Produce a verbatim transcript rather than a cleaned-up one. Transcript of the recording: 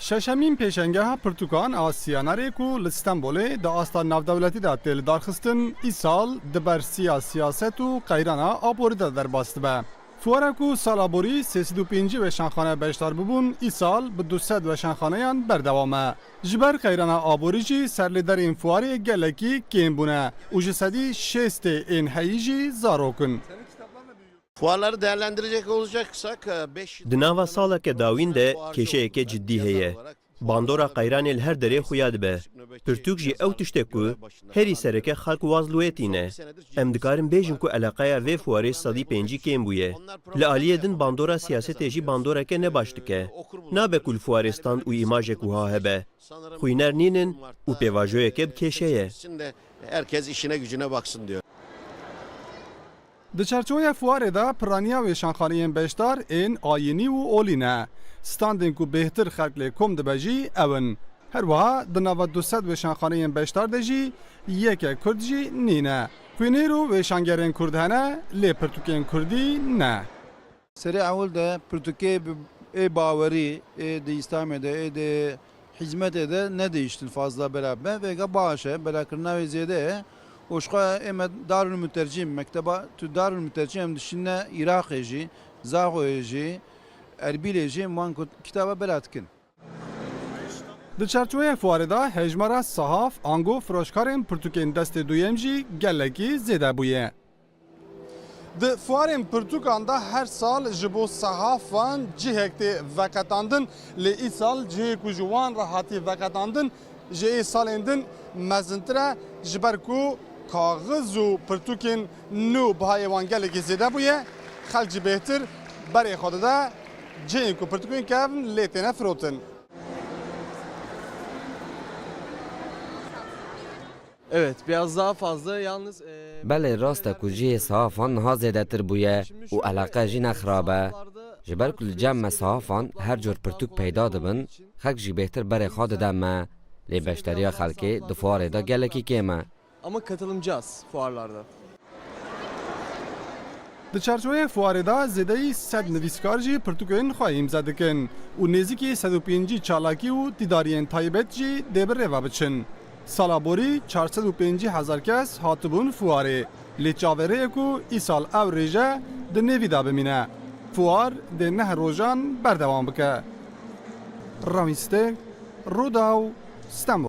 Şeşemîn pêşengeha pirtûkan a Siyanerê ku li Stenbolê di asta navdewletî de tê lidarxistin, îsal di ber siya siyaset û qeyrana aborî de derbas dibe. Fuara ku sala borî sê sed û pêncî weşanxane beşdar bibûn, îsal bi du sed weşanxaneyan berdewam e. Ji ber qeyrana aborî jî serlêderên fuarê gelekî kêm bûne û ji sedî şêstê ên heyî jî zarok in. Fuarları değerlendirecek olacaksak, e, beş yıl Di nava saleke dawîn de kêşeyeke ciddî heye. Bandora qeyranê li her derê xuya dibe. Pirtûk jî ew tişt e ku herî sereke xelk waz li wê tîne. Em dikarin bêjin ku eleqeya vê fuarê sedî pêncî kêm bûye. Li aliyê din bandora siyasetê jî bandoreke nebaş dike. Nabe ku li fuarê stand û îmajek wiha hebe. Xwîner nînin û pêvajoyeke bi kêşe ye. Şimdi herkes işine gücüne baksın diyor. Di çarçoveya fuarê de piraniya wêşanxaneyên beşdar ên ayînî û olî ne. Standên ku bêhtir xelk lê kom dibe jî ew in. Her wiha di nava du sed wêşanxaneyên beşdar de jî yeke kurd jî nîne. Xwînêr û wêşangerên kurd hene, lê pirtûkên kurdî ne. Serê ewil de pirtûkê bi ê bawerî, ê di Îslamê de, ê di hizmetê de nedihiştin fazla bela bibe. Vêga baş e, belakirina wê zêde ye. Û ji xwe ê me Darul Mutercîm, mekteba tu Darul Mutercîm em dişîne Iraqê jî, Zaxoyê jî, Erbîlê jî, wan ku kitaba bela dikin. Di çarçoveya fuarê de hejmara sahaf, ango firoşkarên pirtûkên destê duyem jî gelekî zêde bûye. Di fuarên pirtûkan de her sal ji bo sehafan cihek tê veqetandin, lê îsal cihê ku ji wan re hatiye veqetandin, ji ê salên din mezintir e, ji ber ku kaxiz û pirtûkên nû bihayê wan gelekî zêde bûye, xelk jî bêhtir berê xwe dide cihên ku pirtûkên kevn lê têne firotin. Evet, biraz daha fazla yalnız, e, Belê, rast e ku cihê sehafan niha zêdetir bûye û eleqe jî ne xirab e. Ji ber ku li cem me sehafan her cor pirtûk peyda dibin, xelk jî bêhtir berê xwe dide me. Lê beşdariya xelkê di fuarê de gelekî kêm e. Ama katılımcı az fuarlarda. Di çarçoveya fuarê de zêdeyî sed nivîskar jî pirtûkên xwe îmze dikin û nêzîkî sed û pêncî çalakî û dîdariyên taybet jî dê bi rê ve biçin. Sala borî çar sed û pêncî hezar kes hatibûn fuarê, lê çavêrê ye ku îsal ew rêje di nêvî de bimîne. Fuar dê neh rojan berdewam bike. Ramî Stêk, Rûdaw, Stenbol.